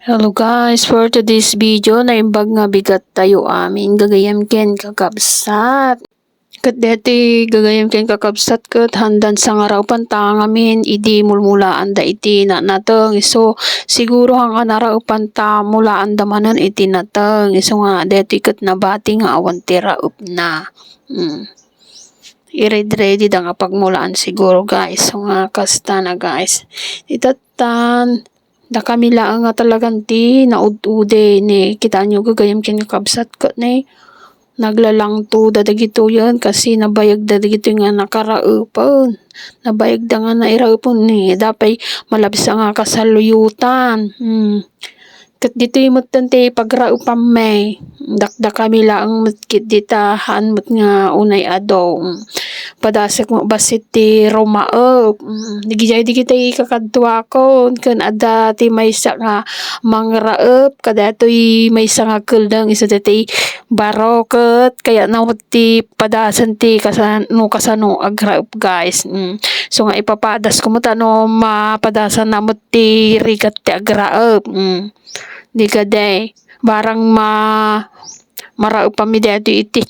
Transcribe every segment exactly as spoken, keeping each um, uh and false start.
Hello guys, for today's video, naimbag nga bigat tayo amin, gagayem ken kakabsat. Ket deti gagayem ken kakabsat ket handan sa nga raepan ta ngamin idi mulmulaanda iti na-, nateng. Isu siguro haan nga naraepan ta mulaanda manen iti nateng. Isu nga deti ket nabati nga awan ti raepna. Mm. I-ready-ready da nga pagmulaan siguro, guys. So nga kasta na, guys. Itatan, dakami laeng nga talagan ti naud-ude ni, kitaenyo gagayem ken kakabsat ket ni naglalangto da dagitoyen kasi nabayag da dagitoy nga nakaraepen. Nabayag da nga nairaepen ni, dapay malabsa nga kasaluyotan. Hmm. Ket ditoy metten ti pagraepammay. Dakdakami laeng met ket dita, haan met nga unay adu. Padasek met bassit ti rumaep. Mm, digidiay dagiti kakaduakon ken adda ti maysa nga mangraep, kadaytoy maysa nga agkeldeng isu daytoy baro ket kayatna met ti padasen ti kasan-, no kasano agraep, guys. Mm. So nga ipapadasko met no mapadasanna met ti rigat ti agraep. Mm. Di kadi, barang ma-, maraepami daytoy iti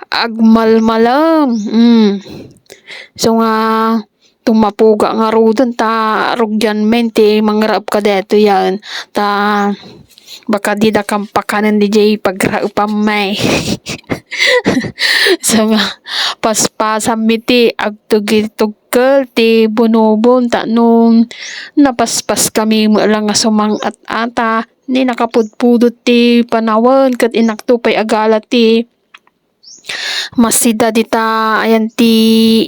agmalmalem. Mm. So nga, tumapuga ngaruden ta rugian men ti mangraep kadaytoy yan. Ta baka dida kampakanen didiay pagraepammay. So nga, paspasanmi ti agtugitugkel ti bunubon ta no napaspaskami met lang nga sumang-at-ata, ni nakapudpudot ti panawen ket inakto pay agala ti masida dita ayan ti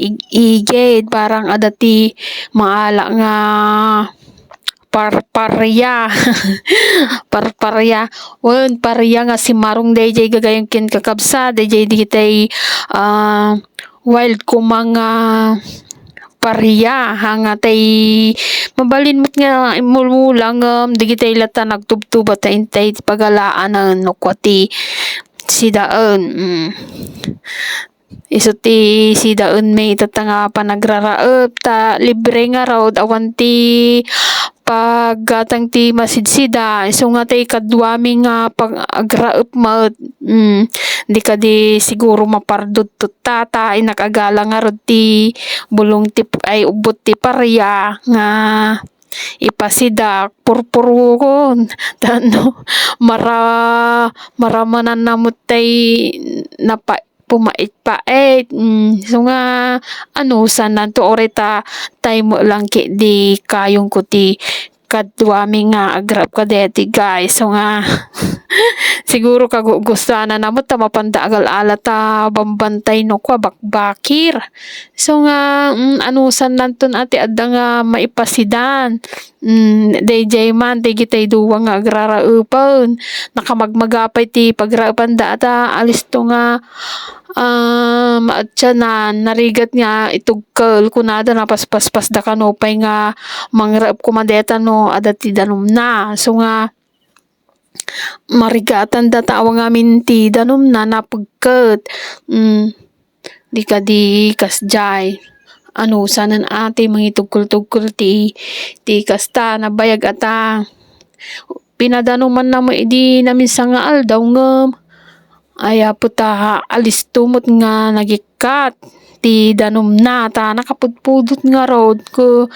ig-, igid, barang adda ti maala nga parparia. Parparia. Wen, paria nga simarong daydiay gagayem ken kakabsat, daydiay dagitay, ah, wild koma nga paria, ha, nga tay mabalin met nga mulmula ngem dagitay latta nagtubtuba ta intay ti pagalaanen no kua ti sidaen. Mm. Isu ti sidaenmi itatta nga panagraraep ta libre ngarud, awan ti paggatang ti masidsida. Isu nga ti kaduami nga pag-, agraep met. Mm. Di kadi siguro maparduttot ta, ta innak agala ngarud ti bulong ti, ay, ubbot ti paria nga ipasidak, purpurukon. Ta no, mara-, maramananna met tay napa-, pumait-pait. Mm, so nga, ano, sananto orita, tay mo lang ki di kayong kuti kaduami nga agraep kadeti, guys. So nga, siguro kagugustuhan na namot ta mapanda agal-ala ta bambantay no kua bakbakir. So nga, mm, anusan nanton ati adda nga maipasidan. Mm, daydiay man, dagitay duwa nga agraraepen. Nakamagmagapay ti pagraepanda ata, alisto nga, ah, maatianan, narigat nga itugkel, kunada napaspaspas da kano pay nga mangraep koma deta no adda ti danumna. So nga, marigatan data awan ngamin ti danumna, napigket. Mm. Di kadi kasdiay. Anusanen a ti mangitugkol-tugkol ti, ti kasta, nabayag ata. Pinadanumanna mo idi naminsan nga aldaw ngem ay apo ta alisto met nga nagikkat ti danumna ta nakapudpudot ngarud ko,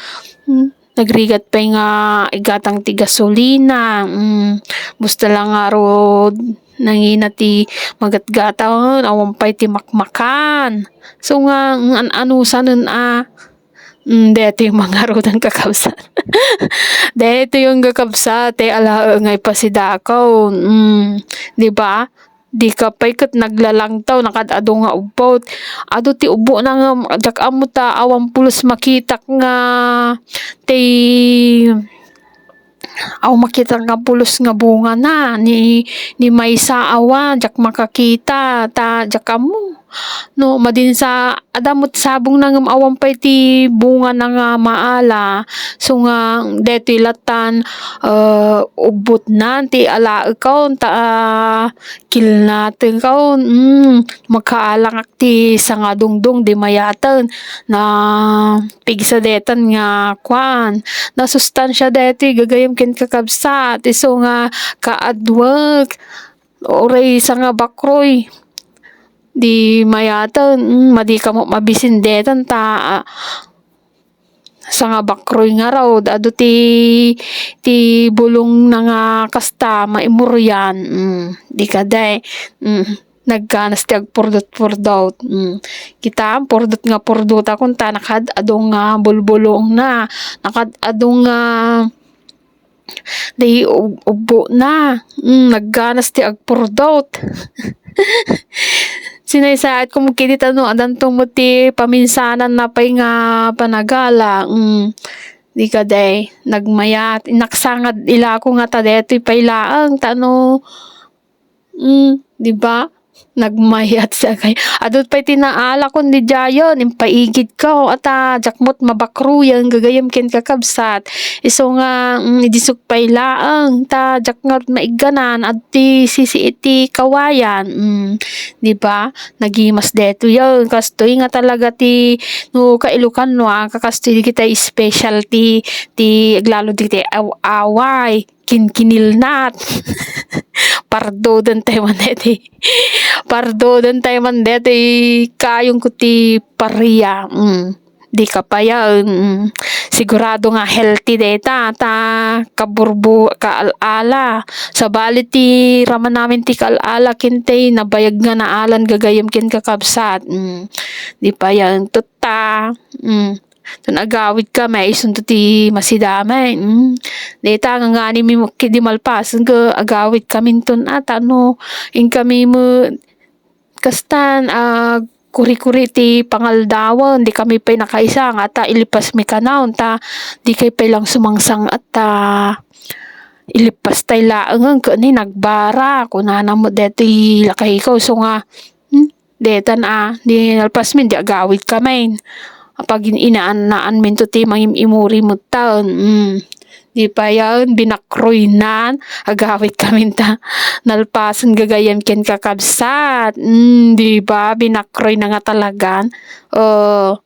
hmm, nagrigat pay nga igatang ti gasolina, hmm, basta lang ngarud nangina ti magatgatawen, awan pay ti makmakan. So nga, an-, anusanen a, mm, detoy mangarudan kakabsat. Detoy yung kakabsat, te, ala, nga ipasidakaw. Mm, di ba? Di ka pay ket naglalangtaw, nakad-adu nga ubbot. Adu ti ubbo na nga, diak ammo ta awan pulos makitak nga, ti, aw makita nga pulos nga bunga na, ni, ni maysa awan, diak makakita, ta, diak ammo. No, madinsa, adda met sabongna ngem awan pay ti bungana nga maala. So nga, detoy lattan, eh, ubbotnan ti alaekon, ta, ah, kilnatenko. Mm, makaalangak ti sangadungdong, di mayaten. Napigsa detan nga kuan. Nasustansia detoy gagayem ken kakabsat. Isu nga kaadwek. Uray sangabakroy. Di mayaten, mm, madi kamo mabisin detan ta, ah, sangabakroy ngarud. Adu ti, ti bulongna nga kasta, maimurian. Mm, di kadi. Mm, nagganas ti agpurdot-purdot. Mm. Kitam, purdot nga purdotakon ta nakaad-adu nga bulbulongna. Nakaad-adu nga Di ub-, ubbona. Mm, nagganas ti agpurdot. Sinaysayaat ko met kadi ta no, adanto met ti paminsananna pay nga panagala. Mm, di kadi, nagmayat. Inaksangad ilako nga ta detoy pay laeng, ta no, Mm, di ba? Nagmayat sa kay. Adu pay ti naalakon diayen, impaigidko. Ata, diak met mabakroyen gagayem ken kakabsat. Isu nga, mm, idisok pay laeng. Ta, diak ngarud maigganan. Adu ti sisi iti kawayan. Mm, di ba? Nagimas detoyen. Kastoy nga talaga ti, no, ka-Ilocano, ah, kakastoy dagiti specialty, ti aglalo dagiti aw-, away. Kinkinilnat. Pardoden tayo man deti. Pardoden tayo man deti. Kayong ko ti paria. Mm. Di ka pa yan. Mm. Sigurado nga healthy deta. Ta kaburbo, kaal-ala. Sabali ti raman namin ti kaal-ala, kintay nabayag nga naalan gagayem ken kakabsat. Mm. Di pa yan. Tutta. Mm. Ton agawid kami, isunto ti masidamay. Mm. Deta nga ngani mi ket di malpasen ket agawid kami ton, ah, ta no, inkami met kastan, ah, kuri-kuri ti pangaldawen, di kami pay nakaisa, nga ta ilipas mi kanayon, ta di kay pay lang sumangsang-at, ta ilipas tay laengen ket ni nagbara, kunana met detoy lakayko, so nga, hmm, detan a, di nalpas min, di agawid kami. Apagin-inaan-naan minto ti mangim-imuri metten. Mm. Di pa yan, binakroynan, agawid kami ta. Nalpasen gagayem ken kakabsat. Mm, di ba? Binakroy na nga talagan. Oh,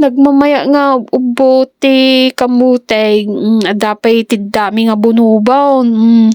nagmamaya nga ubbo ti kamuteg. Mm, adda pay tiddami nga bunubon. Mm,